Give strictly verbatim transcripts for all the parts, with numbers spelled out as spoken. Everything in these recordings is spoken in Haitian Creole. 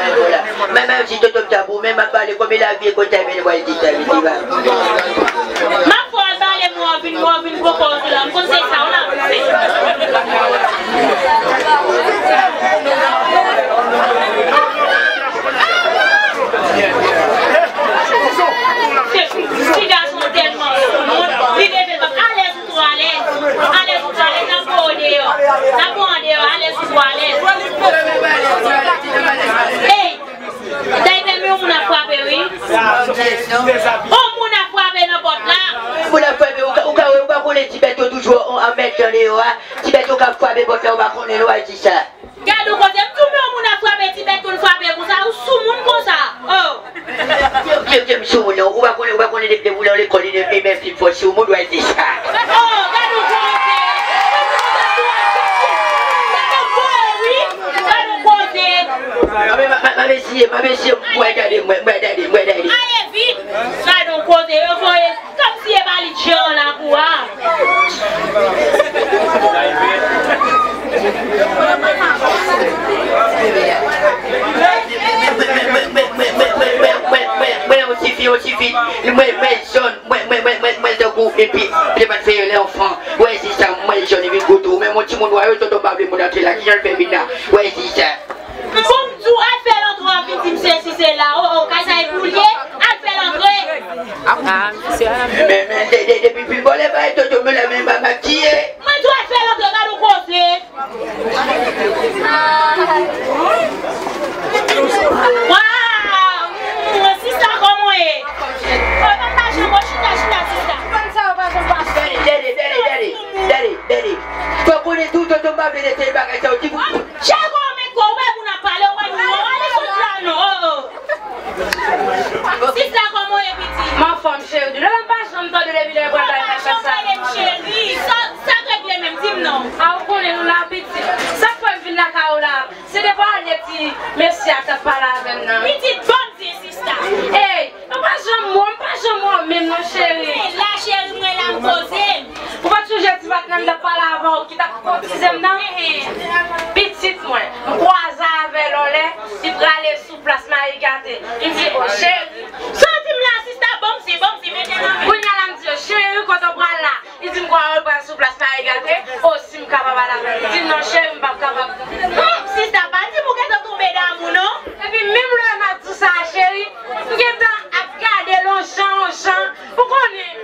Mwen menm si tonton m ta pou mwen, m ap bale kòm lavi e kontan, men w al di sa, vin di ba. M ap fè w al bale mwen, w vin, mwen vin poko sou la, m konn se sa w la pou fè. Ti gason tèlman soumoun, li leve l pa alèz. Ou twò alèz. Alèz ou twò alèz, n ap pran w deyò. N ap pran w deyò, alèz ou twò alèz. Ey! Dayè men yon moun ap frape, wi. Yon moun ap frape nan pòt la. Moun ap frape, ou ka, ou ka, ou pa konnen ti bèt yo toujou an, an mèt jan deyò a. Ti bèt yo ka frape pòt la, ou pa konnen, nou al di sa. Gad yon koze, m di w men yon moun ap frape, ti bèt konn frape konsa, ou soumoun konsa. Oh! Kèm, kèm, kèm soumoun non, ou pa konnen, ou pa konnen depi, depi w nan lekòl, li, li, li men fin fò soumoun, w al di sa. Oh, gad yon koze. Gad yon koze, wi. Gad yon koze. Ma, ma, ma, ma, mesye, ma, mesye, mwen gade, mwen, mwen gade, mwen gade. Ale vit. Gad yon koze, yo voye. Kòmsi e pa li t jeran lakou a. Mwen, mwen, mwen, mwen, mwen, mwen, mwen, mwen, mwen, mwen, yon tifi, yon tifi, mwen, mwen, jòn, mwen, mwen, mwen, mwen, mwen, tankou, epi, pye pat fè lè anfan, wè, se sa, mwen, jòn, epi, goutou, men, yon timoun, wè, yo, tonton, pa vle moun antre la, kijan l fè vin la, wè, se sa. Bon, m di w, al fè l antre, w ap vin di m sesi sela. Oh, oh, kay sa e pou l ye? Al fè l antre. Men, men, de, de, depi pi bò lè bay tonton men la, men ba makiye. Mwen di w al fè l antre, gad yon koze. Waw! Mm, sista, kòman w ye? Oh, mwen pa janm wè, chita, chita, sista. Dède, dède, dède, dède, dède. Fò konnen tou, tonton pa vle nèteye bagay sa yo, ti bout. Chè, kò, men kò, ou bay moun ap pale, ou bay moun, ou ale sot la, non, oh, oh. Sista, kòman w ye, pitit? M anfòm, cheri. Depi lè m pa janm tande depi lè pral bay sa, sa. Ou pa janm rele m cheri. Sa, sa k regle menm, di m non. A, ou konnen nou la, pitit. Sa k fè m vin lakay ou la, se de pale ti mesye a k t ap pale avè m nan. Pitit, bon Dye, sista. Ey, m pa janm wè w, m pa janm wè w menm non, cheri. Se la, cheri, mwen la, m poze m. Ou pa t sonje ti patnè m t ap pale avè w ki t ap koutize m nan? Pitit mwen, m kwaze avè l yon lè, li prale sou plas Mayi Gate. Li di, "O, cheri." Sa w di m la, sista, bon, m si, bon, m si, mete nan men. Kounye a la, m di, "O, cheri, kote w pral la?" Li di m, "Kwa, ou pral sou plas Mayi Gate?" O, si m kapab al avè l. Li di, "Non, cheri, m p ap kapab." Hum, sista, pa di m ou gentan tonbe damou, non? Epi menm lè m ap di w sa a, cheri, m gentan ap gade l on jan, on jan. Ou konnen.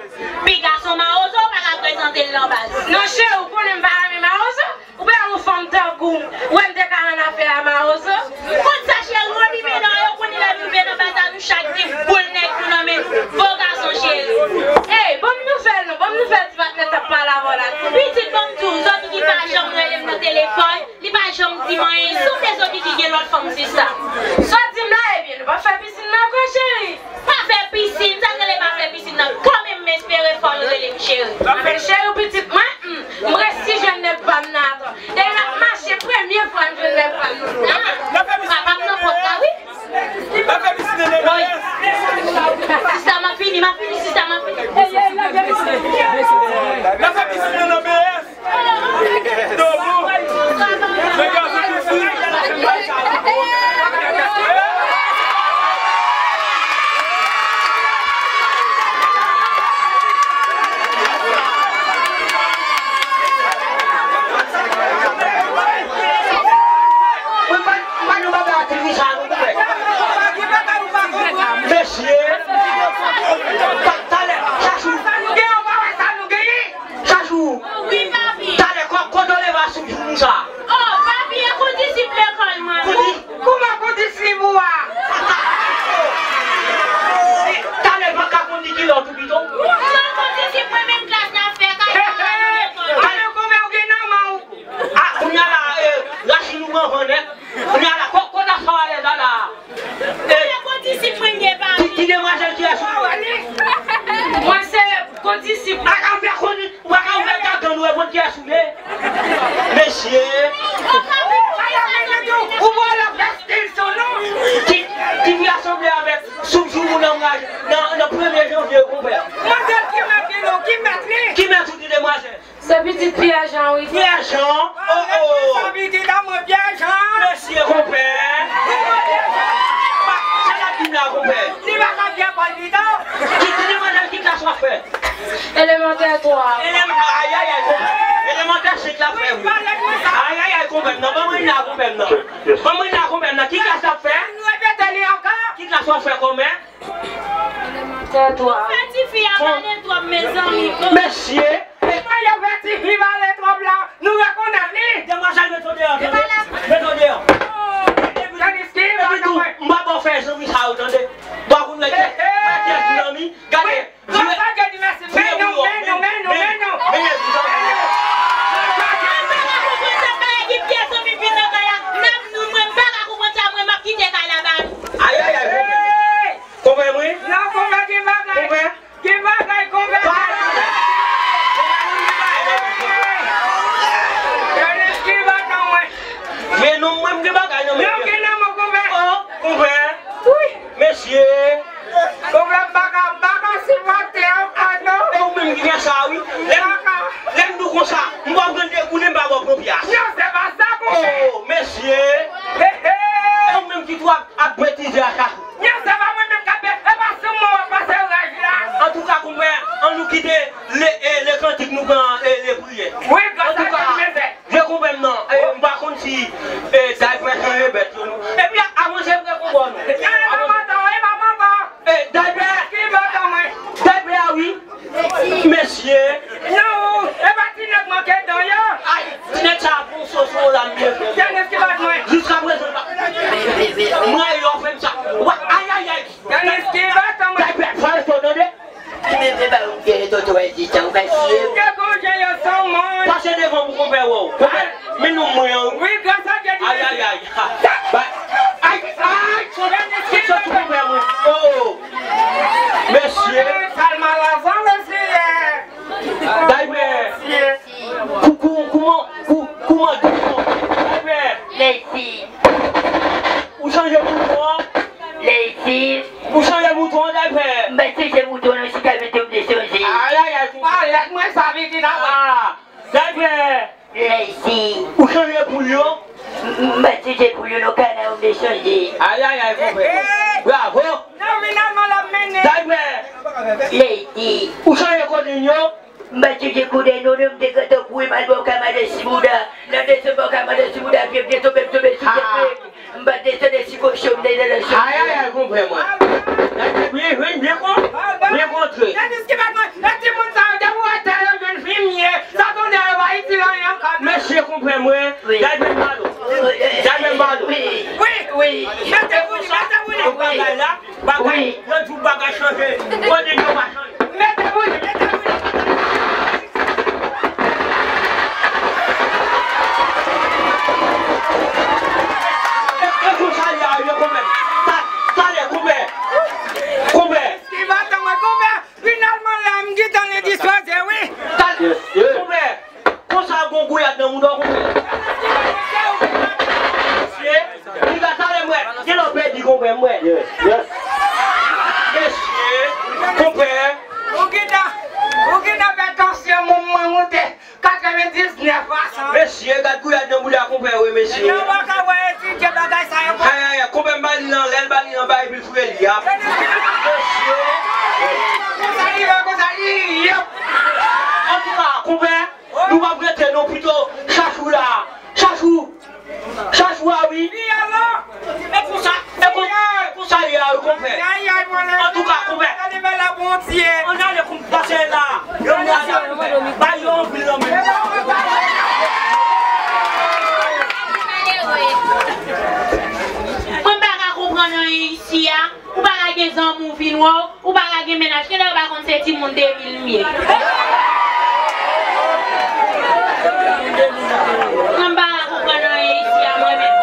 Pi gason mawozo, ou pa ka prezante l nan baz. Non, cheri, ou konnen m pa renmen mawozo. Ou pa yon fanm tankou m. Ou wè m te ka annafè a mawozo. Konn sa, cheri, ou rive nan, yo konnen lè nou rive nan baz la, nou chak gen boul nèg nou nan men nou. Bon gason, cheri. Ey, ban m nouvèl non, ban m nouvèl ti patnè t ap pale avè w la. Pitit, ban m di w, zòt ki pa janm rele m nan telefòn. Li pa janm di m anyen, sanble Zokiki gen lòt fanm, sista. Sa w di m la, ebyen, nou pa fè pisin nan ankò, cheri. Pa fè pisin, sa k rele pa fè pisin nan? Kanmenm m espere fò l rele m cheri. Anfen, cheri pitit mwen, hmm, m resi jwenn nèg pa m nan ankò. Dayè n ap mache, premye fwa m jwenn nèg pa m nan. Ah, papa m nan pòt la, wi. Wi. Sista, m ap fini, m ap fini, sista, m ap fini. N ap fè pisin nan B S. Mesye, talè, chachou. Chachou. Wi, papi. Talè, kò, kòdonn leve a sou jounn sa. Oh, papi, e kondisip lekòl mwen. Kondi-, kouman kondisip ou a? Talè, pa ka kondi kilè w tou pito. Non, kondisip mwen menm klas n ap fè, kay sa a nou lekòl. Talè, konbyen w gen nan men w? A, kounye a la, e, rachin ou pran van nèt. Kounye a la, kò, kòd a sa w alèz a la? Ti, ti demwazèl kiyès ou ye? Mwen se kondisip. A, a, ou pa ka ouvè kondi-, ou pa ka ouvè gagann ou reponn kiyès ou ye? Mesye. Ou pa la fè stil son non. Ti, ti fi a sanble avèk Soupjou moun anmraje nan, nan premye janvye, konpè. Mande l ki mèt li non, ki mèt li? Ki mèt ou di demwazèl? Se pitit Pyè Jan, wi. Pyè Jan? Oh, oh! Sa pitit a mwen, Pyè Jan! Mesye, konpè! Kouman Pyè Jan? Pa, sa l ap di m la, konpè? Li pa ka fè pòl pito. Ki, ki demandè, ki klas w ap fè? Elemantè twa. Elem-, ayayay, konpè. Elemantè senk l ap fè, wi. Ayayay, konpè m nan. Ban mwen li la, konpè m nan. Ban mwen li la, konpè m nan. Ki klas l ap fè? Nou repete li ankò. Ki klas w ap fè, konpè? Elemantè twa. Fè tifi a pale twòp, mezanmi. Mesye! Mwen yo fè tifi pale twòp la, nou rekonèt li. Demwazèl, mete w deyò, tande? Mete w deyò. Epi tou, m pa ba w fè zanmi sa yo, tande? Ba w konn rete. Fè tèt zanmi, gade. Vire, vire pou yo. Men nou, men nou, men nou, men nou. Men nou. Ayayay, konpè. Konpè mwen. Non, konpè, gen bagay. Konpè. Gen bagay, konpè. Pa konpè. Konpè, nou gen bagay nan men konpè. Gade ki batan mwen. Men non, mwen, m gen bagay nan men. Non, gen nan mwen, konpè. Oh, konpè. Wi. Mesye. Konpè, m pa ka, m pa ka sipòte ankò, non. E ou menm ki fè sa, wi. Lè m, lè m di w konsa, m p ap gade dekoule, m pa ba w pran pyas. Non, se pa sa, konpè. Oh, mesye. He, he. E ou menm ki tou ap, ap betize a chak Nèg, se pa mwen menm k ap, e pa sou mwen w ap pase raj la. Antouka, konpè, ann nou kite le, e, le kantik, nou pran, e, le priyè. Wi, gras a Dye, mezè. Antouka, vye konpè m nan, e, m pa konn si, e, Daypè chanje bèt yo, non. Epi, avanse vre konpè nou. E, e pa manman, e pa manman. E, Daypè. Ki bèt an mwen? Daypè a, wi. Mesye! Non, e pa ti nèg manke dan yo. Ay, ti nèg sa ap pran soso la, m byen fè. Denis ki bat mwen. Jiska prezan, pa. Mwen, yo fè m sa. Wa, ay, ay, ay. Denis ki bat mwen. Daypè, fè resto, tande. Ki menm se pa ou ki toto e di sa, ou pa siye. Ke konje yo san moun. Pase devan pou konpè wè w. Konpè, men non mwen an. Wi, gras a Dye. Ay, ay, ay. Ba, ay, ay. Denis ki bat mwen. Soti konpè mwen. Oh, oh. Mesye. Salman Lazan, mesye. Daypè. Kou-, kou-, kouman, kou-, kouman, kouman? Daypè. Lesi. Ou chanje bouton an? Lesi. Ou chanje bouton an, Daypè? M pa chanje bouton an, non, si ta mete m de chanje. Ay, ay, ay, kou-, pa lèt mwen sa vin di la. Ah, Daypè. Lesi. Ou chanje poul yo? M, m pa chanje poul yo, non, kana yo m te chanje. Ay, ay, ay, konpè. Bravo. Non, finalman, l ap mennen. Daypè. Lesi. Ou chanje koden yo? M pa chanje koden, non, non, m te gentan kouri m al bò kay madan Sibouda. Nan desann bò kay madan Sibouda, pye m te tonbe, m tonbe sou tèt mwen. M pa t desann si kochon m te nan chanm. Ay, ay, ay, konpè mwen. Byen, byen, byen kon-, byen kontre. Denis ki bat mwen, e timoun sa yo, depi w wè tè yo jwenn fimye, sa tonde yo pa itil anyen ankò. Mesye konpè mwen, wi. Daypè m balo. Wi, wi, wi. Mete pou li, mete pou li. Bagay la, bagay, wi. Yo di w bagay chanje. Konnen yo pa chanje. Mete pou li, mete pou li. E, e konsa li a rive konpè. Ta, talè, konpè. Konpè. Ki batan mwen, konpè. Finalman, la, m gentan endispoze, wi. Talè, konpè. Konsa gon gouyad nan mouda w, konpè. Mesye, piga talè, mwen. Gen lè w pèdi, konpè, mwen. Mesye, konpè. Ou gentan, ou gentan fè tansyon moun mwen monte. Katrevendiznèf a san. Mesye, gad gouyad nan bouda konpè, wi, mesye. Nan baka wè etidye bagay sa yo. Ay, ay, ay, konpè m ba li nan, lè l ba li nan, ba epi l foure li a. Mesye. Konsa li ye, konsa li ye. Antouka, konpè, nou p ap rete non, pito, Chachou la. Chachou. Chachou a, wi. Li a la. E konsa, e kon-, e konsa li a, wi, konpè. Antouka, konpè. Ann ale, konpè, pase la. Yo, yo, yo, ba yo anpil nan men. Mwen pa ka konprann anyen isi a. Ou pa ka gen zanmi w vin wè w, ou pa ka gen mennaj, kilè yo pa konn se timoun de mil m ye? Mwen pa ka konprann anyen isi a mwen menm.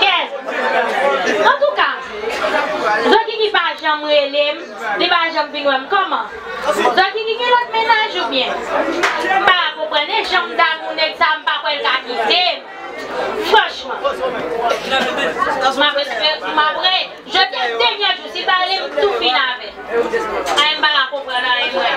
Kèt. Antouka, Zokiki pa janm rele m, li pa janm vin wè m. Kòman? Zokiki gen lòt mennaj oubyen? M pa ka konprann, e jan m damou nèg sa, m pa kwè l ka kite m. Franchman. M ap espere, m ap re-, jodi a dènyè jou, si l pa rele m, m tou fin avè l. Ay, m pa ka konprann anyen, mwen.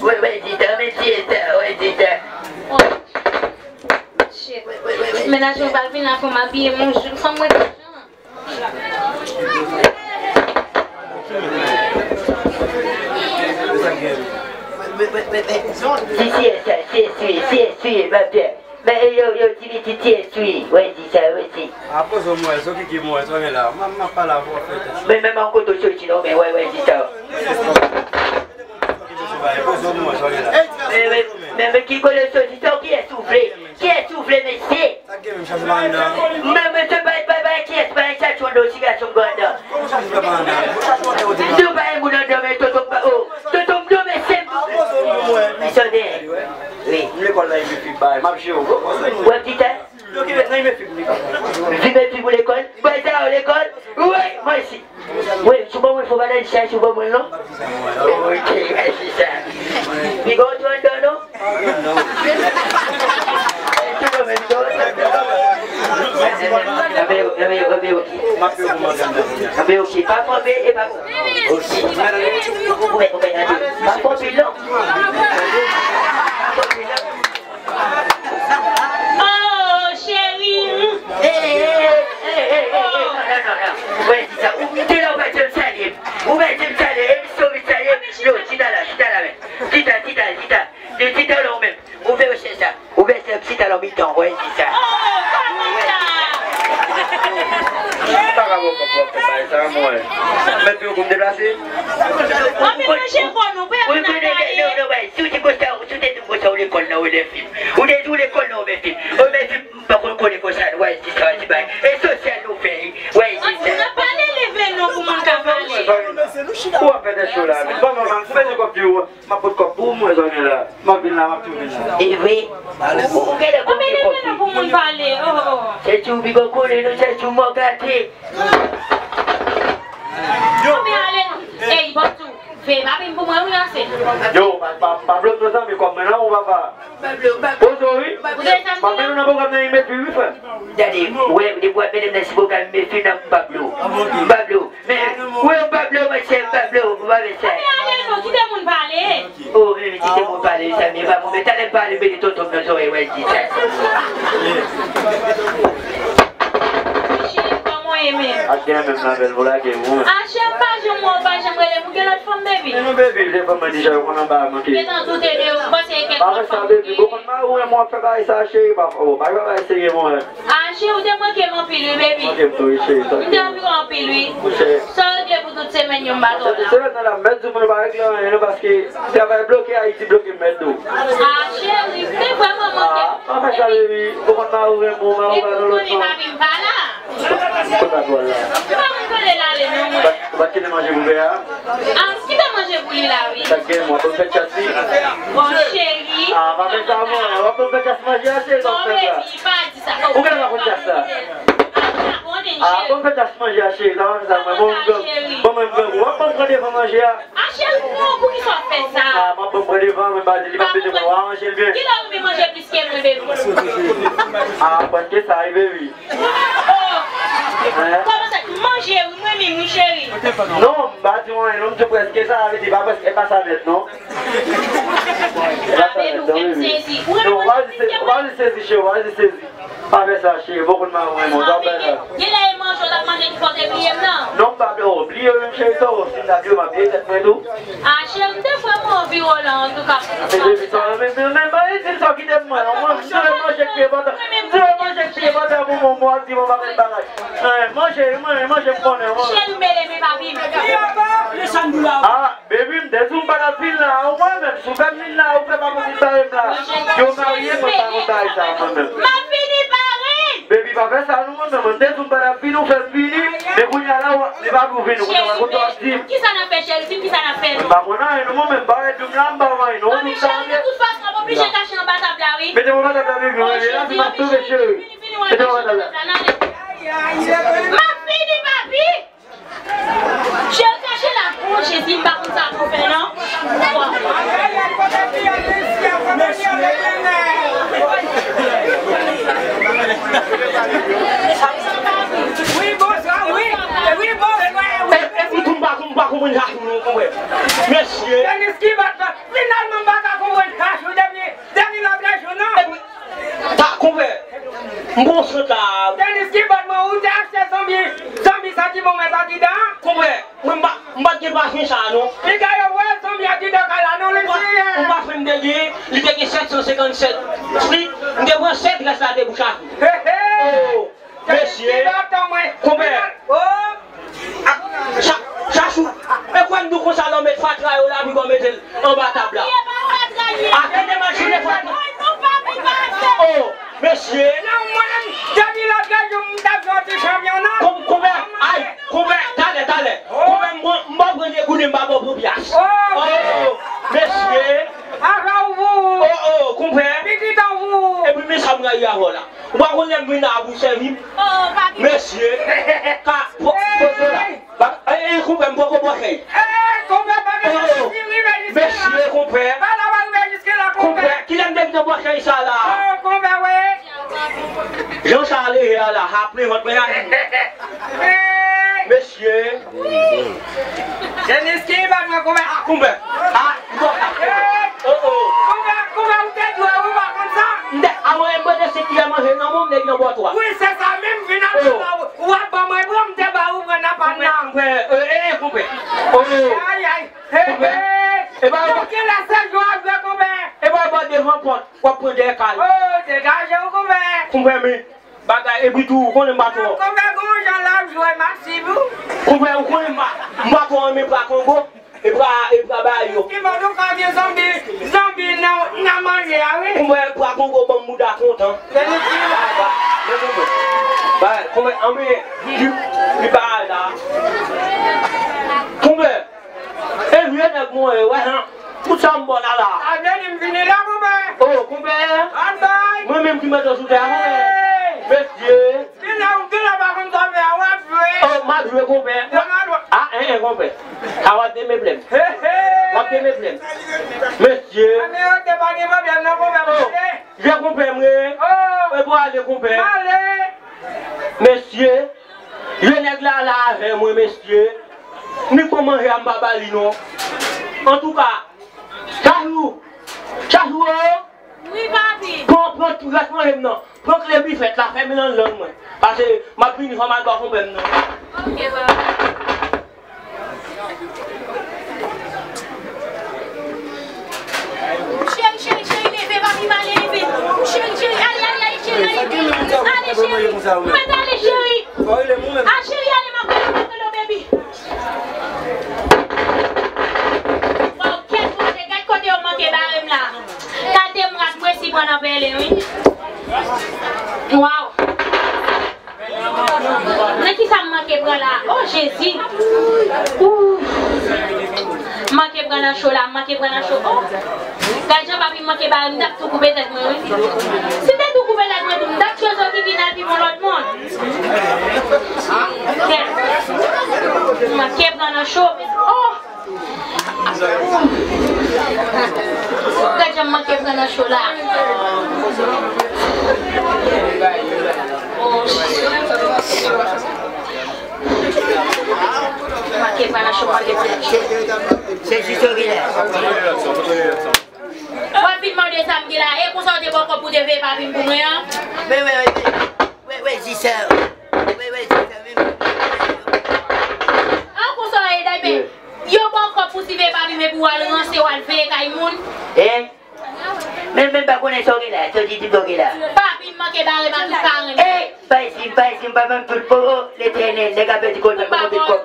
Wè, wè, di sa, men ti eta, wè, di sa. Oh. Shit. Mennaj mwen pral vin la, fò m abiye m yon jou, fò m mete jan. Si, si, eta, si, si, si, si, papye. Men, yo, yo, ti pitit, ti espri, wè, di sa, wè, si. A, poze w, mwen, so ki, ki mwen, so gen la. M, m ap pale avè w, fè tèt. Men, men, men, kote w soti, non, men, wè, wè, di sa. Poze w, mwen, so gen la. Men, men, men, men, ki kote w soti, sa, kiyès ou vle? Kiyès ou vle, mesye? Sa gen menm chans pa anndan. Men, men, se pa, pa, pa, kiyès, pa, sa, ti yon do, ti gason, grandan. Kòman chans pa anndan? Si w pa gen moun anndan, men, tonton, pa, oh, tonton, non, mesye. A, poze w, mwen. Misyon de. Wi. M lekòl la epi fi bay, m ap jere w. W ap di sa? Yo ki ret nan imefib li. Imefib ou lekòl? Bay sa yo lekòl? Wi, mwen si. Wi, sou bon mwen fò pa nan chay sou bon mwen non. Ok, mèsi sa. Piga w tou anndan non? Sou bon mwen tou anndan. Anben, anben, anben, ok. Anben, ok. Pa fò anben, e pa. Ok. Ou mèt, ou mèt, anben. Pa fò anpil non. Oh, cheri. Hey, hey, hey, hey, hey, hey, non, non, non, non. Wè, di sa, ou te la, ou pa janm salye m. Ou pa janm salye m, emisyon vin salye m. Yo, chita la, chita la, men. Chita, chita, chita. Yo, chita la, ou menm. Ouvè chèz la. Ouvè chèz, chita la, mitan, wè, di sa. Oh, pa konn sa. Ou pa ka bon kòb w ap fè bagay sa, mwen. Mèt pye w pou m deplase. W ap manje fò nou, pou y ap nan kaye. Non, non, wè, si w di konsa, si w te di m konsa, ou lekòl nan, ou lè fim. Ou te di ou lekòl nan, ou mèt fim. Ou mèt fim, m pa konn konnen konsa, nou, wè, di sa, di bay. E sosyal nou fè, wè, di sa. N ap pale, leve non pou moun ka pale. Ou ap fè tèt cho la, men. Ban mwen, ban mwen, mwen, mwen, mwen, m ap pot kòb pou mwen, zòn la. M ap vin la, m ap tou vin la. E vre. Ou, ou genlè konn gen kòb tou. Pou moun pale, oh, oh. Chèch ou bigo koule, nou chèch ou mò gate. Konbyen ale nou? Ey, bòs tou. Fè pa vin pou mwen, wi, ase. Yo, pa, pa, pa bloke zanmi kòb mwen, non, ou papa. Poze w, wi. M ap mennen w nan pwogram nan, imefib, wi, frè. Gade, ou wè, depi w ap mennen m nan sibokal, imefib nan m pa blo. M pa blo. Men, ou wè, m pa blo, monchè, m pa blo, ou pa wè sa. Anben ale non, kite moun pale. Oh, men, men, kite moun pale, sa, men, pa bon, men, talè m pale, mete tonton m nan zòrèy, wè, di sa. Cheri, kòman w ye menm? Ak gen menm nan bèl pou lage, mwen. A, cheri, m pa janm wè w, pa janm rele m, ou gen lòt fanm, baby? Men non, baby, lè fanm mwen deja, yo konn anba a manke. Gentan doute de ou, m panse e kèk lòt fanm ou gen. Mari w, mwen ap fè bagay sa, cheri, pa, oh, pa bagay serye, mwen. A, cheri, ou te manke m anpil, wi, baby. Manke m tou, wi, cheri, sa. M te anvi w anpil, wi. Monchè. Sa w regle pou tout semèn yo, m pa twò la. Semèn nan la, m mèt di w, mwen pa regle anyen, non, paske travay bloke, Ayiti bloke, m mèt di w. A, cheri, m te vrèman manke. A, pa fè sa, baby. Ou konn mari w renmen w, mari w pa nan lòt fanm. Epi, m konnen papi m pa la. Kote papi w al la? M pa konn kote l ale, non, mwen. Ou pa, ou pa kite manje pou pè a? A, m kite manje pou li la, wi. Sa k gen, mwen, pou m fè chas, wi. Bon, cheri. A, pa fè sa, mwen. W ap pou m fè chas manje a, cheri, sa w fè sa. Bon, baby, pa di sa. Sa mwen, bon, mwen, bon, mwen, mwen, w ap ban m pran devan manje a. A cheri, non, poukisa w ap fè sa? A, m ap ban m pran devan, mwen pa di li p ap mete mwen, w a manje l byen. Kilè ou renmen manje plis ke mwen, baby? A, prèske sa, wi, baby. Oh! Kòman sa? Manje, wi, mwen menm, wi, cheri. Non, m pa di w anyen, non, m di w prèske sa, sa vle di, pa prèske, e pa sa nèt, non. E pa sa nèt, non, baby. Non, w a di sezi, w a di sezi, cheri, w a di sezi. Pa fè sa, cheri, bon, kounye a mwen, mwen, w ap bay la. Genlè e manje w t ap manje ki fè w te bliye m nan? Non, m pa bliye w, bliye w menm, cheri, sa w, si m ta bliye w, m ap bliye tèt mwen tou. A, cheri, m te vrèman anvi w la, antouka, pou sa. Men, men, men, men, men, di m sa w kite m mwen, mwen, m te manje k pye panta, m te manje k pye panta pou mwen, mwen, di mwen pa met bagay. Manje, manje, manje, m konnen, manje. Cheri, m mele men papi. A, baby, m te di w m pa t ap vin la, ou mwen menm, si w fè m vin la, ou fè pa konn vin bare m la. Yo marye, mwen pa konn bagay sa, mwen menm. M ap vini pare! Baby, pa fè sa, non, mwen menm, mwen te di w m pa t ap vin, ou fè m vini, men kounye a la, w ap, men pa pou vin, ou konn wè kote w ap di m. Kisa n ap fè, cheri? Di m kisa n ap fè, non? M pa konn anyen, non, mwen menm, pa wè di m la, m pa wè anyen, non, ou di m sa w vle. Mete mwen anba tab la, baby, mwen rele la, se pa sove, cheri. Mete mwen anba tab la. M ap vini, papi! Cheri, kache la, o Jezi, m pa konn sa pou fè, non. Wi, bonswa, wi. Wi, bonswa, wi. E, e, m tou m pa, m pa konprann sa tou non, konpè. Mesye. Denis ki bat la. Finalman, m pa ka konprann sa tou depi, depi lòt jou, non. Epi, ta, konpè, m pran sant la. Denis ki bat mwen, ou te achte zonbi, zonbi sa ki bon mèt andidan? Konpè, mwen m pa, m pa t gen pafen sa, non. Piga yo wè zonbi andidan kay la, non, li siye. Ou pa fè m te gen, li te gen sèt san senkann sèt fri, m te pran sèt rès la te pou chak. He, he. Oh, mesye. Konpè. Oh. A, Cha-, Chachou, e kwè m di w konsa lè w met fatra yo la, pi w mete l anba tab la. A, tande m al chile fatra. Oh, mesye. Non, mwen menm, depi lòt jou, m t ap jwe yon ti chanpyona. Kon-, konpè, ay, konpè, talè, talè. Konpè, m pran, m pa pran de goud, m pa ba w pou pyas. Oh, mesye. Apa w pou. Oh, oh, konpè. Pitit an pou. Epi men sa m rayi avè w la. Ou pa konn lè m vin la pou sèvi m? Oh, papi. Mesye. Ka, po, poze la. Ba, e, e, konpè, m poko bwè kèy. E, konpè, pa gen diri, men jiske la. Mesye, konpè. Pa la, pa rive jiske la, konpè. Konpè, kilè m te gentan bwè kèy sa la? Oh, konpè, wi. Jan sa ale a la, apre vant mwen a. Mesye. Denis ki bat mwen, konpè. A, konpè. A, m konpè. Oh, oh. Konpè, konpè, ou te dwe, ou pa konn sa. M te, a mwen, m te se ki a manje nan men w, m te gen bò twa. Wi, se sa menm, finalman, w ap ban mwen, bon, m te ba ou pran nan pa m nan. Konpè, e, e, konpè. Oh, oh. Ay, ay. He, he. E pa, donk, kilè se jou a jwe, konpè? E pa, e pa devan pòt, w ap pran dèyè kay. Oh, degaje w, konpè. Konpè, men. Bagay, epi tou, ou konnen m pa twò. Konpè, gon jan l ap jwe, m ap swiv ou. Konpè, ou konnen m pa, m pa twò renmen pra Kongo, e pra, e pra bagay yo. Ki mòd ou ka gen zonbi, zonbi nan, nan manje a, wi. Konpè, pra Kongo ban m bouda kontan. Se li ki la. Men konpè. Bagay, konpè, anben, li, li bagay la. Konpè. E vye nèg mwen ye, wè, han. Tout sa m ba w la, la. Sa vle di m vini la, konpè. Oh, konpè. Ann bay. Mwen menm ki mete w sou tè a, konpè. Hey. Mesye. Vin la, ou vin la, pa konn sa fè a, w ap jwe. Oh, m ap jwe, konpè. A, en, en, konpè. A, w ap de meble m. He, he. W ap de meble m. Mesye. Ann, yo, te pa gen pwoblèm, non, konpè. Oh, je konpè m ye. Oh. E pou ale, konpè. Ale. Mesye. Je nèg la la avè mwen, mesye. Ni pran manje a m pa ba li non. Antouka, Chachou, Chachou o! Wi, papi. Pran, pran tout rès manje m nan. Pran kle bifèt la, fèmen l anndan mwen. Paske m ap vini, fò m al ba konpè m nan. Ok, papi. Cheri, cheri, cheri, leve, papi, m ale, leve. Cheri, cheri, ale, ale, ale, cheri, ale. Ale, cheri. Mwen t ale, cheri. A, cheri, ale, m ap gade kote lo, baby. Waw, kèt, Bondye, gad kote yo manke bare m la. Gade m rat mwen si pran nan pèlen, wi. Waw. Nan kisa m manke pran la? Oh, Jezi! Ooh. M manke pran nan cho la, m manke pran nan cho. Oh. Gad jan papi m manke bare m, m t ap tou koupe tèt mwen, wi. Si m te tou Ou wè lè mwen tou, m t ap chwazi w ki vin al pi bon lòt moun. Kèt. M manke pran nan cho. Oh! Gad jan m manke pran nan cho la. Oh, shit. Manke pran nan cho, manke pran nan cho. Se jis yo ki la. W ap vin mande sa m gen la. E konsa w te ba w kòb pou te veye papi m pou mwen an? Men, men, men, men, men, jis sa. Men, men, jis sa, men, men. An konsa w ye, dayè, men, yo ba w kòb pou ti veye papi m epi w al ranse, w al veye kay moun. Eh? Men, men, pa konnen sa w gen la, sa w di, di sa w gen la. Papi m manke bare m ak tout paran m. Eh! Bay si, bay si, m pa menm tout po, Letènèl, nèg a pèdi kòb, ban m anpil kòb.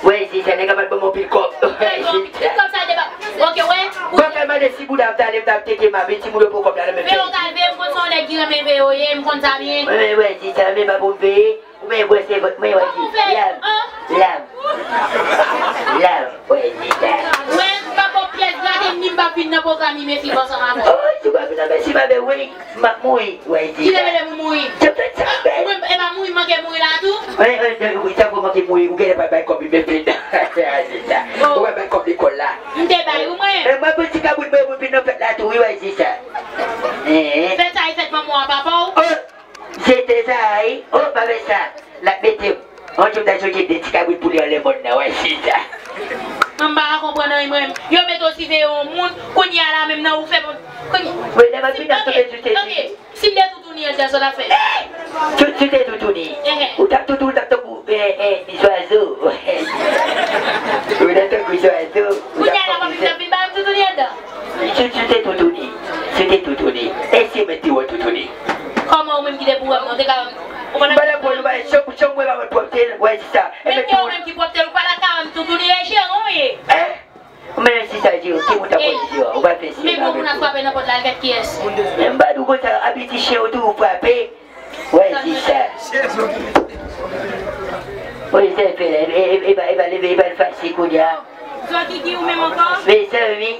Wè, se sa, nèg a pèdi ban m anpil kòb. Wè, se sa. Kòb sa te ba. Ok, wè. Bon, kay mande si bouda m t ale, m t ap tete m ap, ti moun yo pran kòb la nan menm. Veye w t al veye, m konn se yon nèg ki renmen veye w ye, m konn sa byen. Wè, men, wè, se sa, men pa pou m veye. Ou menm, wè, se vòt, mwen, wè, se lam. Lam. Lam. Wè, se sa. Wè, m pa ba w pyès grate, ni m p ap vin nan pwogram Imesible ansanm avè w. Oh, si w pa vin nan Imesible avè w, wi. M ap mouri, w a di sa. Kilè mele pou mouri? Mwen, e pa mouri, m manke mouri la tou. Wi, wi, wi, tankou w manke mouri, ou genlè pral bay kòb li, men vin. Ou pral bay kòb lekòl la. M te bay ou, mwen. E mwen, pou ti kabrit mwen, pou vin nan fèt la tou, wi, w a di sa. Fèt sa, e fèt manman w a papa w. Oh, jete sa, wi. Oh, pa fè sa. L ap mete. On jou m ta choke de ti kabrit pou li anlè mòn nan, w a di sa. M pa ka konprann anyen, mwen. Yo mete w siveye yon moun, kounye a la menm nan, ou fè. Kounye. Wi, lè m ap vin, ap tonbe sou tèt li. Si m te toutouni anndan, sa w t ap fè? Si w te toutouni, ou t ap toutouni, ou t ap tankou, eh, eh, zwazo. Ou t ap tankou zwazo. Kounye a la, papi m t ap vin ba m toutouni anndan. Si, si w te toutouni, si w te toutouni, e si mwen te wè w toutouni? Kòman ou menm ki te pou wè m, non, te ka wè m? Ou pa nan pwòpte l, ou pa nan chanm, chanm mwen pa mwen pwòpte l, wè, se sa. E men se ou menm ki pwòpte l, ou pa la ka wè m toutouni, e cheri w ye. Hein? Men si sa di w, ki moun t ap kondisyon an? Ou pa fè si. Men bon moun ap frape nan pòt la, al gad kiyès. Men m pa di w konsa, abitye chen yo toujou frape. Wè, di sa. Wè, sa fè la. E, e, e pa, e pa leve, e pa l fache kounye a. Zòkiki ou menm ankò? Mezanmi.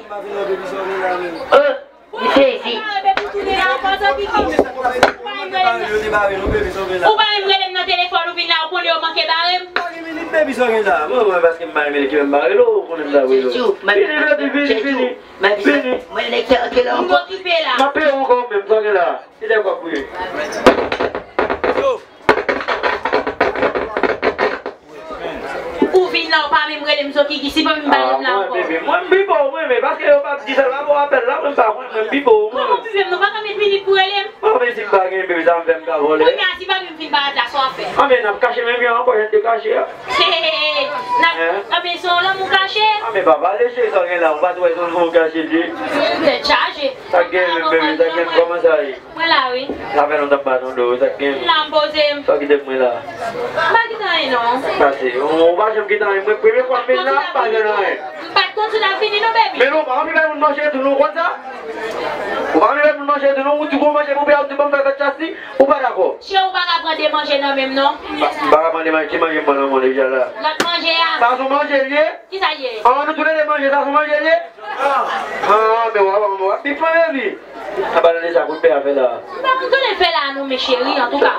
Oh! M sezi. Ou pa menm rele m nan telefòn, ou vin la, ou konnen yo manke bare m. Baby, sa w gen la? Mwen, mwen, paske m pa renmen li ki menm bare l, ou konnen m ta rele w. Vini, baby, vini, vini. Vini. Mwen, nèg sa antre la ankò. M okipe la. M ap peye w ankò menm, sa w gen la? Kilè w ap peye? Ou vin la, ou pa menm rele m Zokiki, si pa vin ba m la ankò. Mwen, baby, mwen, m pi bon, mwen, men paske yo pa di sa, la, bon, apèl la, mwen, m pa konn, mwen, m pi bon, mwen. Kòman w pi fè m, nou pa ka met minit pou rele m? Mwen, men si m pa gen, baby, sa m fè, m ka vòlè. Kounye a, si pa vin, m vin parèt la, sa w ap fè? Anben, n ap kache menm jan ankò, jan n te kache a. Anben, se yon lanmou kache. Anben, pa pale, cheri, sa w gen la, ou pa t wè se yon lanmou kache, di. Tèt chaje. Sa k gen menm, baby, sa k gen, kòman sa ye? Mwen la, wi. Sa fè lontan m pa tande w, sa k gen? M la, m poze m. Sa w kite pou mwen la? M pa kite anyen, non. Sa k pase? Ou, ou pa janm kite anyen. Mwen, premye fwa m vin la, m pa jwenn anyen. M pa t konn si w t ap vini, non, baby. Men non, ou pa anvi bay moun manje tou, non, ou konn sa? Ou pa anvi bay moun manje tou, non, ou di gon manje pou peye, ou di ban m fè fèt chasi, ou pa dakò. Cheri, ou pa ka pran de manje nan men m, non. M pa, m pa ka pran de manje, ki manje m pran nan men w deja la? Lòt manje a. Sa se yon manje l ye? Kisa l ye? An, nou tou le de manje, sa se yon manje l ye? Ah, men w ap, w ap, w ap bif mwen, baby. Abandone sa kout pè a fè la. M pa konn konnen fè la non, men cheri, antouka,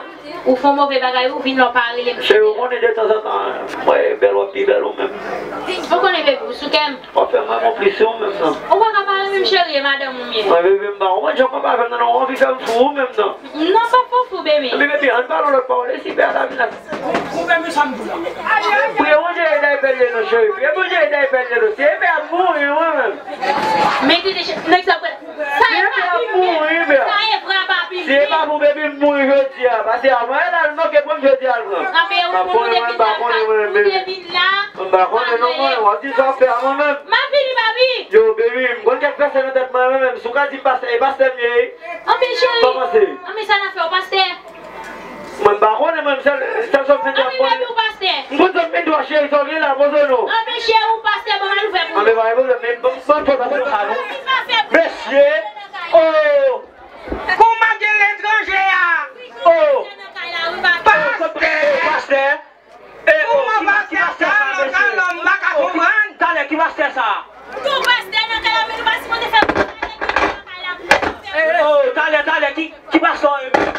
ou fè yon move bagay, ou vin la, ou pa rele m. Cheri, ou konnen detanzantan, mwen bèl, w ap pi bèl ou menm. Ou konnen, baby, ou sou kè m. W ap fè mwen konplis ou menm, non. Ou pa ka pa renmen m, cheri, e madanm ou m ye. Mwen, baby, m pa konprann jan w konn pa fè m nan, non, ou anvi fè m fou ou menm, non. Non, pa fè w fou, baby. Epi, baby, ann pale yon lòt pawòl, e si pè a ta vin la? Priye Bondye ede pè l ye non, cheri. Priye Bondye ede pè l ye non. Si e pè ap mouri, mwen menm. Men kite nèg sa pran. Sa e pa pou mwen. Sa e vre pa pou mwen. Si e pa pou baby m mouri jodi a. Paske avan e la l manke pran m jodi a l pran. Anben ou pou mwen pa konnen mwen menm, baby. Mwen pa konnen non mwen. W ap di sa w ap fè a mwen menm. M ap vini, baby. Yo, baby, m konn kèk vèsè nan tèt mwen, mwen menm. Si w ka di m pastè, e pastè m ye. Anben cheri. Sa w panse? Anben sa n ap fè w pastè? Mwen m pa konnen, mwen, sèl, sèl sa m fin di ap konnen. Anben, baby, ou pastè. M konn sa m fin di w a, cheri, sa w gen la, poze w non. Anben, cheri, ou pastè, bon, al ouvè pou ou. Anben, pa gen pwoblèm, men ban m fòs avèk nou. Mesye, oh! Kòman gen letranje a? Oh! Pastè! Pastè! E, oh, ki, ki pastè sa, mesye? Oh, ki, talè, ki pastè sa? Tou pastè nan kay la, men nou pa sipoze fè pou talè ki nan kay la. Oh, talè, talè, ki, ki pastè w ye menm?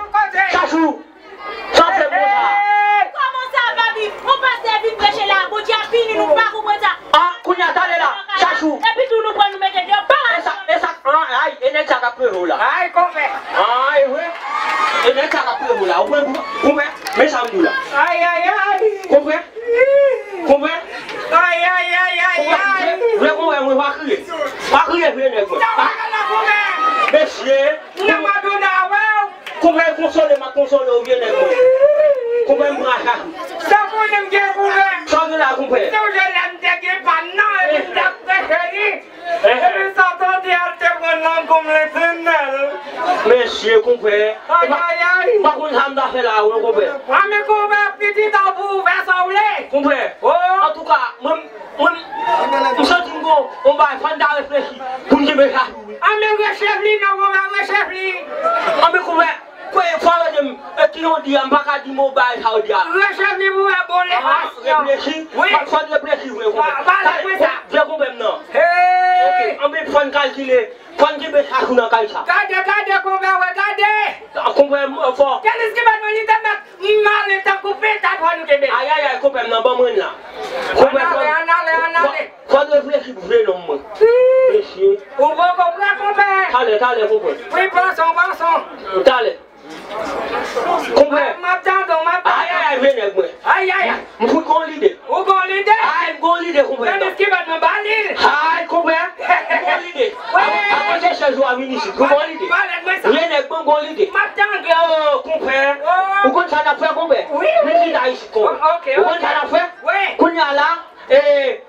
Chachou. Sa w fè m konsa? Kòman sa, papi? On pastè vin preche la, Bondye ap pini nou, pa konprann sa. Ah, kounye a, talè la, Chachou. Epi tou nou pran nou mete deyò, pa la. E sa, e sa, ah, ay, e nèg sa k ap preve w la. Ay, konpè. Ah, e vre. E nèg sa k ap preve w la. Ou konprann, konpè? Men sa m di w la. Ay, ay, ay. Konpè? Konpè? Ay, ay, ay, ay, ay. Vre konpè, mwen pa kriye. Pa kriye vre nèg mwen. Sa pa la konpè. Mesye. Nan madoda, wè. Konpè konsole, m ap konsole w vye nèg mwen. Konpè m pran chak. Sa konnen m gen konpè. Sa w gen la konpè? Se w gen lè m te gen pa m nan, epi m t ap preche li. Epi Satan te al te pran nan gonm Letènèl. Mesye, konpè. Ay, ay, ay. M pa konn sa m ta fè la, wi, konpè. A, men konpè, pitit an pou ouvè sa w vle. Konpè. Oh. Antouka, mwen, mwen, m santi m gon, on bagay, fò n ta reflechi pou n kenbe chak jou, wi. A, men rechèf li, non, konpè, rechèf li. A, men konpè, kwè, fò rete m, e ki yon di a, m pa ka di mo bagay sa w di a. Rechèf li pou wè bon levasyon. Reflechi. Wi. Fò n reflechi vre, konpè. Pa, pa lè mwen sa. Vre konpè m nan. Hey! Ok, anben fò n kalkile, fò n kenbe chak jou nan kay sa. Gade, gade, konpè, wè, gade! Ah, konpè m, fò. Tenis ki bat mwen, li te mèt male tankou penta fò nou kenbe. Ayayay, konpè m nan, ban mwen la. Konpè, ann ale, ann ale, ann ale. Fò n reflechi pou vre nonm mwen. Mesye. Ou poko prè, konpè. Talè, talè, konpè. Wi, panson, panson. Talè. Konpè. M ap tande w, m ap tande w. Ayayay, vye nèg mwen. Ayayay. M fout gon lide. Ou gon lide? Ay, m gon lide, konpè. Tenis ki bat mwen, ba li l. Ay, konpè. M gon lide. Wi. Avan, avan se chèz ou a vin isit. M gon lide. Pale mwen sa. Vye nèg mwen, m gon lide. M ap tande w. Oh, konpè. Oh. Ou konn sa n ap fè, konpè? Wi, wi. Vin chita isit, konpè. Oh, ok, ok. Ou konn sa n ap fè? Wi. Kounye a la, E,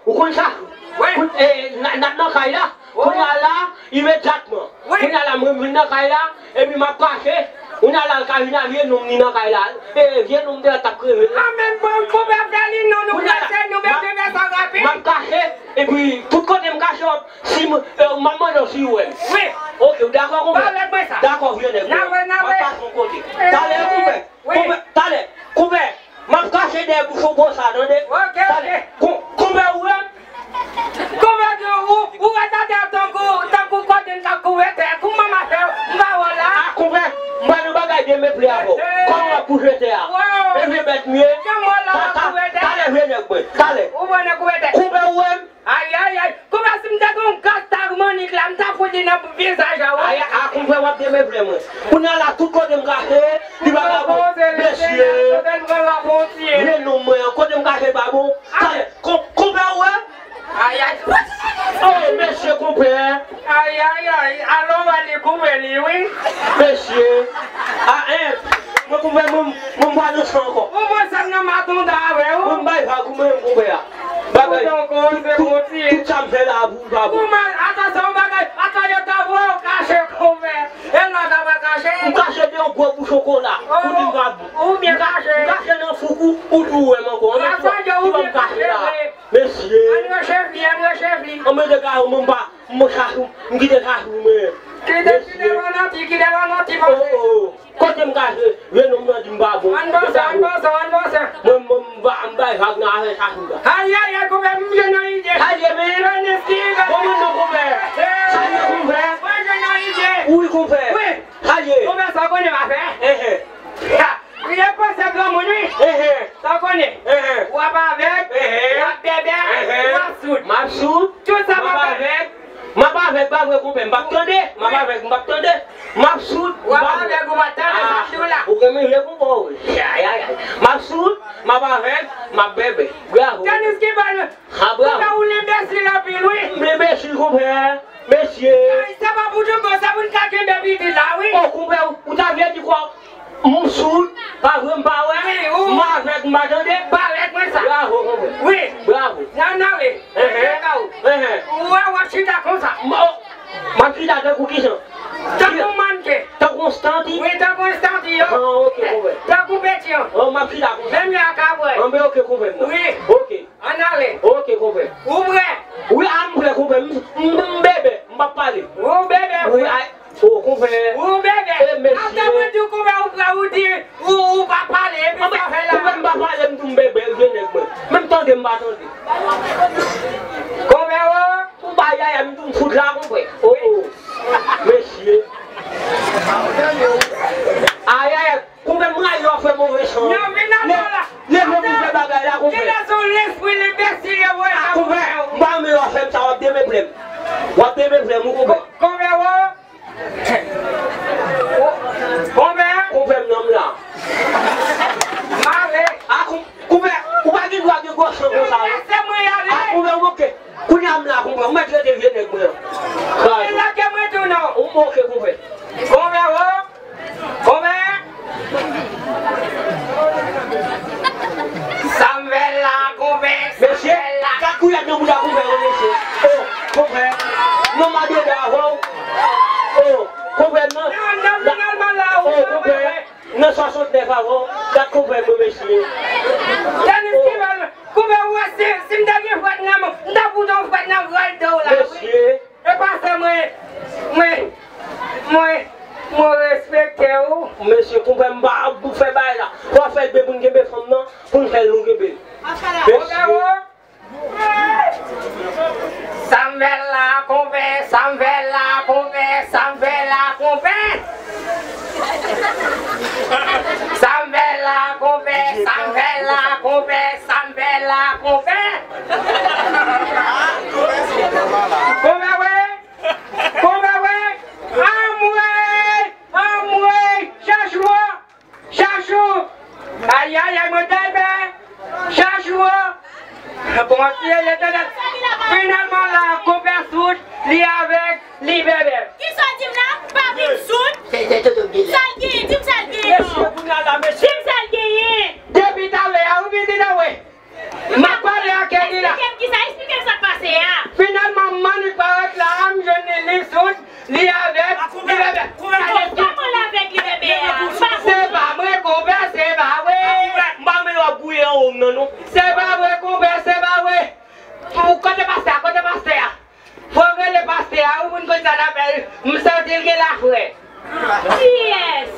ou konn sa? Wi. Koun-, e, n a, n a nan kay la. Oh. Kounye a la, imedyatman. Wi. Kounye a la, mwen vin nan kay la, epi m ap kache. Kounye a la, l ka vin a vye nonm li nan kay la. E, vye nonm te t ap kreve. A, men bon, konpè fè li non, nou prese, nou bezwen fè sa rapid. M ap kache, epi tout kote m kache, w ap, si m, e, m ap mande w si w wè m. Wi. Ok, w dakò, konpè? Pale mwen sa. Dakò, vye nèg. N a wè, n a wè. M ap pase yon kote. E. Talè, konpè. Wi. Konpè, talè. Konpè. M ap kache dèyè bouch on bwòs la, tande? Ok, ok. Talè. Kon-, konpè ou wè m? Konpè ou, ou, ou ret atè tankou, tankou kodenn k ap kouvè tè. Kouman m a fè? M pa wè w la. A, konpè, m pa nan bagay demeple avè w. Kòman w ap bouje tè a? Wow. E vye bèt m ye. Jan m wè w la, w ap kouvè tè. Talè, vye nèg mwen. Talè. Ou pran nan kouvè tè. Konpè ou wè m? Ayayay, konpè si m te gen yon gastag mannik la, m ta fout li nan vizaj la, wi. Ay, a, konpè w ap demeple mwen. Kounye a la, tout kote m kache, li pa ka bon. Mesye, vye nonm mwen an, kote m kache pa bon. Talè, kon-, konpè ou wè? Ayay. Oh, mesye, konpè. Ayayay, alò wè li koupe li, wi. Mesye. A, en. Mwen konpè, mwen, mwen m pa nan san ankò. Ou pran sa m nan matonda avè w? Mwen m bay vag ou menm, konpè a. Bagay, tout, tout, tout sa m fè la pou, pa pou. Kouman, atansyon, yon bagay, atansyon, yo ta voye w kache, konpè. E lòt la pa kache. M kache deyò gwo bouch chokola. Oh, ou di m pa bon. Ou byen kache. M kache nan fouk ou, ou di ou wè m ankò. Anmèt fwa, ki ban m kache la. Mesye. Ann rechèf li, ann rechèf li. Anmèt de gade, mwen m pa, mwen chachou, m kite chachou, men. Kite, kite lò nan ti, kite lò nan ti, mesye. Oh, oh. Kote m kache, vye nonm nan di m pa bon. Ann pase, ann pase, ann pase. Mwen, mwen, m ba, m bay vag nan afè chachou la. Ayayay, konpè, m jwenn yon ide. Sa l ye, men? Bon, mwen non, konpè. Sa l ye, konpè? Mwen jwenn yon ide. Wi, konpè. Wi. Sa l ye? Konpè, sa w konnen m a fè? Enhen. Ha! Priye panse granmoun, wi. Enhen. Sa w konnen? Enhen. W ap avèg, enhen, w ap bèbè, enhen, w ap soud. M ap soud, tout sa m ap avèg. M ap avèg, pa vre, konpè, m p ap tande. M ap avèg, m p ap tande. M ap soud, m p ap avèg, ou pa tande sa m di w Avèk, m ap bèbè. Bravo. Tenis ki bal. Ha, bravo. Konpè, ou lenbesil anpil, wi. M lenbesil, konpè. Mesye. Se pa pou tout bon, se pou n ka kenbe pitit la, wi. O, konpè, ou ta vle di kwa? M soud, pa vre, m pa wè. Wi, ou. M avèg, m pa tande. Parèt mwen sa. Bravo, konpè. Wi. Bravo. Nan, nan, wi. Ehe. Ehe. Ou wè, w ap chita konsa. M, o, m ap chita tankou kijan? Tankou mannequin. Tankou yon stanti? Wi, tankou yon stanti, yo. Ah, ok, konpè. Tankou petisyon. O, m ap chita konsa. Menm jan ak kabwè. Anben, ok, konpè, m nan. Wi. Ok. Ann ale. Ok, konpè. Ou prè? Wi, a, m prè, konpè. M, m, m bèbè, m p ap pale. Ou bèbè, wi, prè. A, o, konpè. Ou bèbè. E, mesye. Ata mwen di w konpè ou prè, ou di ou, ou pa pale, epi sa fè la. Konpè, m pa pale, m di w m bèbè, vye nèg mwen. Menm tande, m pa tande. Konpè, o. Ou ba yaya, m di w m fout la, konpè. O, o. Mesye. Ayayay. Konpè, m rayi lè w ap fè move chan. Non, vin nan kò la. Leve pou fè bagay la, konpè. Kilè se yon lespri lenbesil yo voye la, konpè. M pa renmen lè w ap fè m sa, w ap demeplè m. W ap demeplè m, wi, konpè. Konpè, wo. Konpè. Konpè, m nan m la. M ale. A, kon-, konpè, ou pa gen dwa gen gwo chan konsa, non. Lese mwen ale. A, konpè, ou manke. Kounye a m la, konpè. Ou mèt rete vye nèg mwen an. E lage mwen tou, non. Ou manke, konpè. Konpè, wo. Konpè! Sa m fè la, konpè? Sa m fè la? Mesye, gad koulèv nan bouda konpè yo, mesye. O, konpè. Non, m a dwe avè w. O, konpè, non. Nan, nan, finalman la, o, konpè. Nan swasantnèf avè w. Gad konpè mwen, mesye. Tenis ki bal. Konpè, ou wè, si, si m te gen frèt nan men, m t ap fout yon frèt nan gòl do w la, wi. Mesye. E pase mwen, mwen, mwen, mwen respekte w. Mesye, konpè, m pa ap fè bagay la. Fò fè de moun kenbe fanm nan pou n fè l nou kenbe l. Mesye. Sa m fè la, konpè, sa m fè la, konpè, sa m fè la, konpè. Sa m fè la, konpè, sa m fè la, konpè, sa m fè la, konpè. Konpè, wi. Konpè, wi. Anmwey, anmwey, Chachou, Chachou. Ayayay, mwen tèlbè. Chachou. Bondye, Letènèl. Finalman la, konpè soud, li avèg, li bèbè. Kisa w di m la? Pa di m soud. Se, se tout ou di la. Sa l genyen? Di m sa l genyen non. Mesye, kounye a la, mesye. Di m sa l genyen. Depi talè a, ou vin di nan we. M ap pale ak Kelly la. Eksplike m kisa, eksplike m sa k pase a. Finalman, Manik parèt la, m jwenn li, li soud, li avèg, li bèbè. Kòman l avèg, li bèbè a? M pa konprann. Se pa mwen, konpè, se pa vre. M pa renmen lè w ap gouye anwo m nan, non. Se pa vre, konpè, se pa vre. Ou kote pastè a, kote pastè a? Fò w rele pastè a, wi, pou n konn sa n ap fè. M santi l gen lafrè. Kiyès?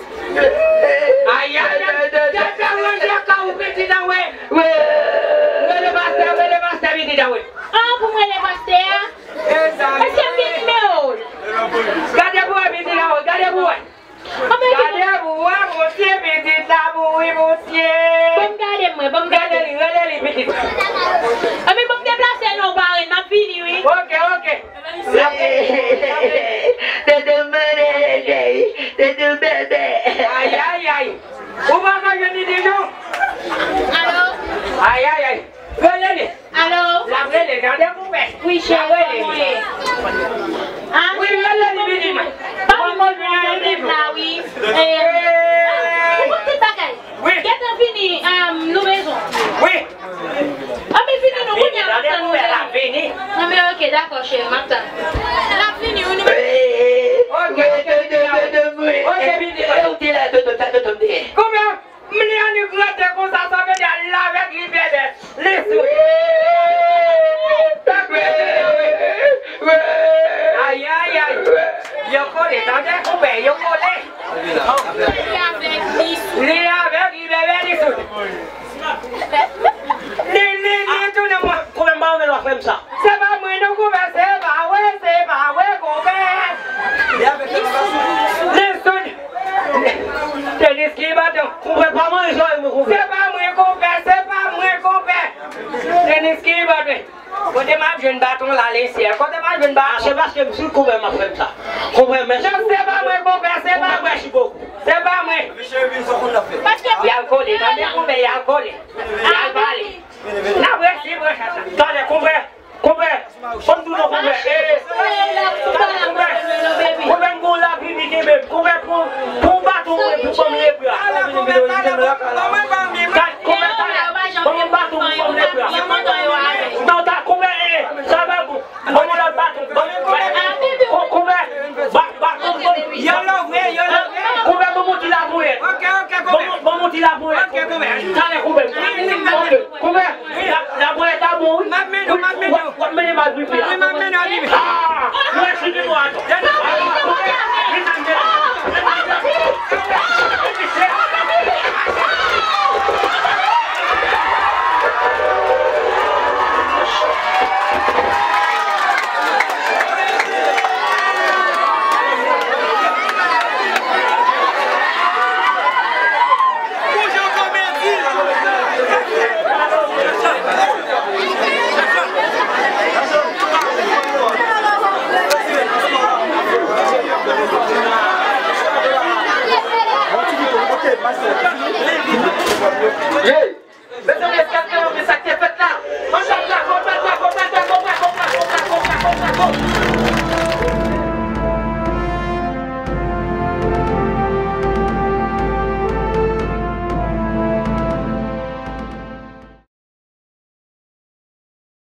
Ayayay, gade ranje ka ou pitit an, wi. Rele pastè a, rele pastè a pitit an, wi. An, pou m rele pastè a? Èske m gen nimewo l? Gade pou wè pitit an, wi, gade pou wè. Gade pou wè, Bondye, pitit la mouri, Bondye. Ban m gade mwen, ban m gade. Rele li, rele li, pitit. Anben, ban m deplase non, parenn, m ap vini, wi. Ok, ok. Te demande, te de bebe. Ayayay. Ou pa ka jwenn li non. Alo? Ayayay. Rele li. Alo? L ap rele, tande konpè. Wi, cheri, kòman w ye? Wi, rele li, pitit mwen. Pa vin mwen pwoblèm la, wi. Eh, ou konn tout bagay. Wi. Gentan vini, um, nou bezwen. Wi. Anben vini, nou kounye a, m ap tann ou la. Vini, tande konpè, l ap vini. Anben, ok, dakò, cheri, m ap tann. L ap vini, wi, nou bezwen. Ok, ok, ok, ok. Ok, vini. Ou te la, tonton, sa tonton m te. Konbyen? M li annik rete konsa, sa vle di al avèk li bebe. Li sou. Ayayay. Yo kole, tande konpè, yo kole. Li avèk li sou. Li avèk li bebe, li sou. Li, li, li tounen mwen. Konbyen m pa renmen lè w ap fè m sa. Se pa mwen non konpè, se pa vre, se pa vre konpè. Li sou. Tenis ki baton. Konpè pa manje zòrèy mwen konpè. Se pa mwen konpè, se pa mwen konpè. Tenis ki baton. Kote m ap jwenn baton la, lesyèl? Kote m ap jwenn baton? Ah, se paske m sou konpè m ap fè m sa. Konpè, mèsi. Non, se pa mwen, konpè, se pa mwen. Mèsi bokou. Se pa mwen. Mesye Evin, sa konn ap fè? Y al kole, tande konpè, y al kole. Y al pale. N ap resi pran chat la. Talè, konpè, konpè. Fò m di w non, konpè. Eh, talè, konpè. Konpè, m gon lavi li kenbe m. Konpè, pou, pou baton mwen, pou ban m lebra. Konpè, talè. Ban m baton pou ban m lebra. Non, ta konpè, eh, sa pa bon. Ban m yon lòt baton. Ban m, konpè, ba, ba, konpè, konpè, ban m yon ti laponyèt. Ban m, ban m yon ti laponyèt. Talè, konpè. Konpè.